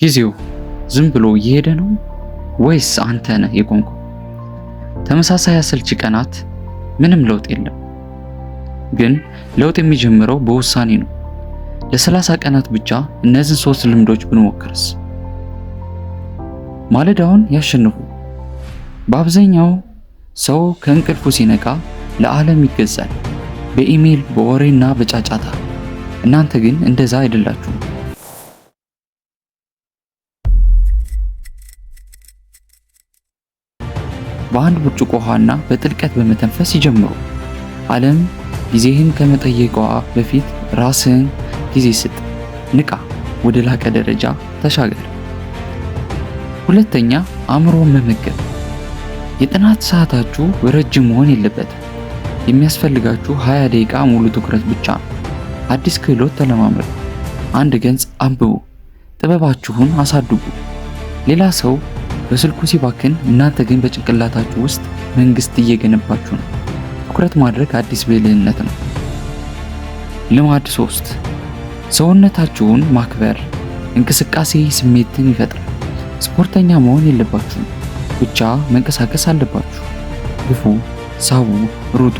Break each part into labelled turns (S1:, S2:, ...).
S1: ጊዜው ዝም ብሎ እየሄደ ነው ወይስ አንተ ነህ የቆምከው? ተመሳሳይ አሰልቺ ቀናት፣ ምንም ለውጥ የለም። ግን ለውጥ የሚጀምረው በውሳኔ ነው። ለ30 ቀናት ብቻ እነዚህን ሶስት ልምዶች ብንሞክርስ? ማለዳውን ያሸንፉ። በአብዛኛው ሰው ከእንቅልፉ ሲነቃ ለዓለም ይገዛል፣ በኢሜይል፣ በወሬና በጫጫታ። እናንተ ግን እንደዛ አይደላችሁም። በአንድ ብርጭቆ ውሃና በጥልቀት በመተንፈስ ይጀምሩ። ዓለም ጊዜህን ከመጠየቋ በፊት ራስህን ጊዜ ስጥ። ንቃ፣ ወደ ላቀ ደረጃ ተሻገር። ሁለተኛ፣ አእምሮን መመገብ። የጥናት ሰዓታችሁ ረጅም መሆን የለበትም። የሚያስፈልጋችሁ 20 ደቂቃ ሙሉ ትኩረት ብቻ ነው። አዲስ ክህሎት ተለማመዱ። አንድ ገጽ አንብቡ። ጥበባችሁን አሳድጉ። ሌላ ሰው በስልኩ ሲባክን፣ እናንተ ግን በጭንቅላታችሁ ውስጥ መንግስት እየገነባችሁ ነው። ትኩረት ማድረግ አዲስ ብልህነት ነው። ልማድ 3፣ ሰውነታችሁን ማክበር። እንቅስቃሴ ስሜትን ይፈጥራል። ስፖርተኛ መሆን የለባችሁም፣ ብቻ መንቀሳቀስ አለባችሁ። ግፉ፣ ሳቡ፣ ሩጡ።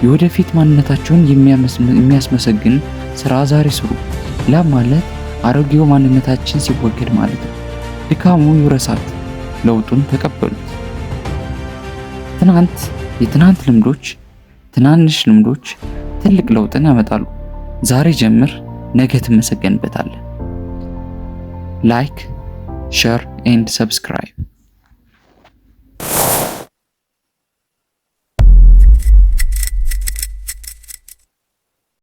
S1: የወደፊት ማንነታችሁን የሚያስመሰግን ስራ ዛሬ ስሩ። ላብ ማለት አሮጌው ማንነታችን ሲወገድ ማለት ነው። ድካሙ ይውረሳችሁ፣ ለውጡን ተቀበሉት። ትናንት የትናንት ልምዶች፣ ትናንሽ ልምዶች ትልቅ ለውጥን ያመጣሉ። ዛሬ ጀምር፣ ነገ ትመሰገንበታለህ። Like, share and subscribe.